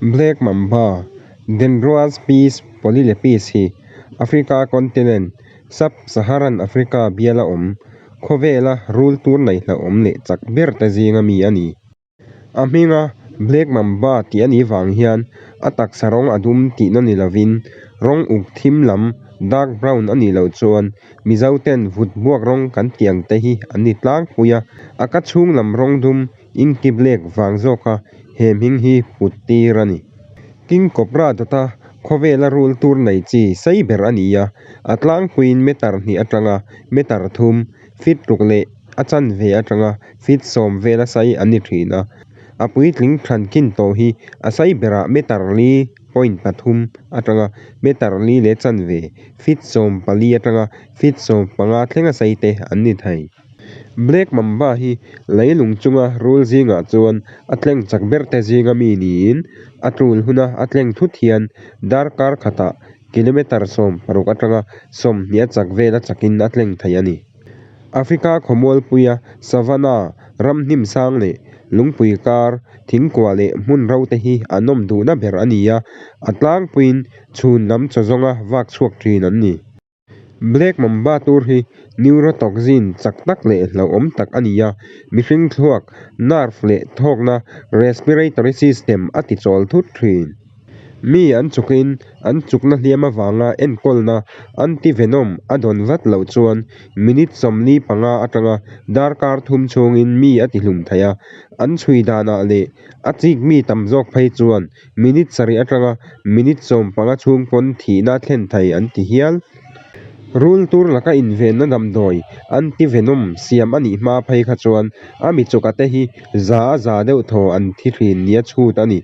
Black Mamba, Dendroaspis polylepis hi Africa continent, Sub-Saharan Africa biala awm, khawvela rul tur nei hlauhawm leh chak ber te zinga mi a ni. A hminga Black Mamba tih a nih vang hian a taksa rawng a dum tihna ni lovin rawng uk thim lam, dark brown, a nih loh chuan Mizo ten vut buak rawng kan tih ang te hi an ni tlangpui a, a ka chhung lam rawng dum inky black vang zawka he hming hi put tir a ni. King Cobra dawta khawvela rul tur nei chi sei ber a ni a, a tlangpuiin meter hnih atanga meter thum, feet ruk leh a chanve atanga feet sawm vela sai an ni thin a, a puitling thankhin tawh hi a sai berah meter li point pathum atanga meter li leh chanve feet 14 atanga feet 15 thlenga sai te an ni thei. Black Mamba hi leilung chunga rul zingah chuan a tleng chak ber te zinga mi niin a tul huna a tleng thut hian darkar khatah kilometre 60 atanga 20 a chak vela chakin a tleng thei a ni. Africa khawmualpuia savanna, ram hnim sang leh lungpui kar, thingkua leh hmun ro te hi an awm duhna ber a ni a, a tlangpuiin chhun lam chaw zawnga vak chhuak thin an ni. Black Mamba tur hi neurotoxin chak tak leh hlauhawm tak a ni a, mihring thluak, nerve leh thawkna, respiratory system, a tichawl thut thin. Mi an chukin an chukna hliam avanga enkawlna anti-venom a dawn vat loh chuan minute 45 atanga darkar thum chhungin mi a tihlum thei a, an chhui danah leh a chik mi tam zawk phei chuan minute 7 atanga minute 15 chhung pawn thihna a thlen thei an ti hial. Rul tur laka invenna damdawi anti-venom siam a nih hma phei kha chuan a mi chuka te hi za a za deuh thaw an thi thin nia chhut a ni.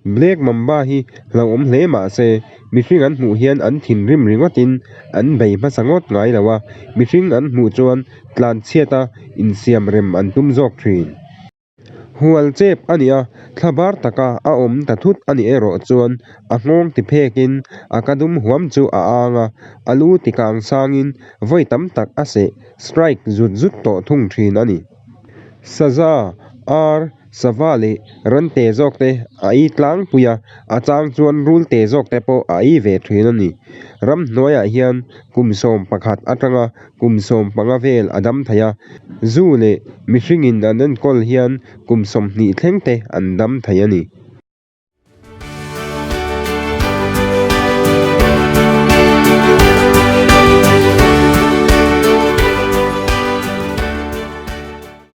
Black Mamba hi hlauhawm hle mah se, mihring an hmuh hian an thinrim ringawtin an bei hmasa ngawt ngai lo a, mihring an hmuh chuan tlanchhiata insiam rem an tum zawk thin. Hual chep a nih a, thla bar taka a awm ta thut a nih erawh chuan a nghawng ti phekin a ka dum huam chu a ang a, a lu ti kang sangin vawi tam tak a seh, strike, zut zut tawh thung thin a ni. Saza, ar, Sava leh ran te zawk te a ei tlangpui a, a chang chuan rul te zawk te pawh a ei ve thin a ni. Ramhnuaiah hian kum 11 atanga kum 15 vel a dam thei a, zu leh mihringin an enkawl hian kum 20 thleng te an dam thei a ni.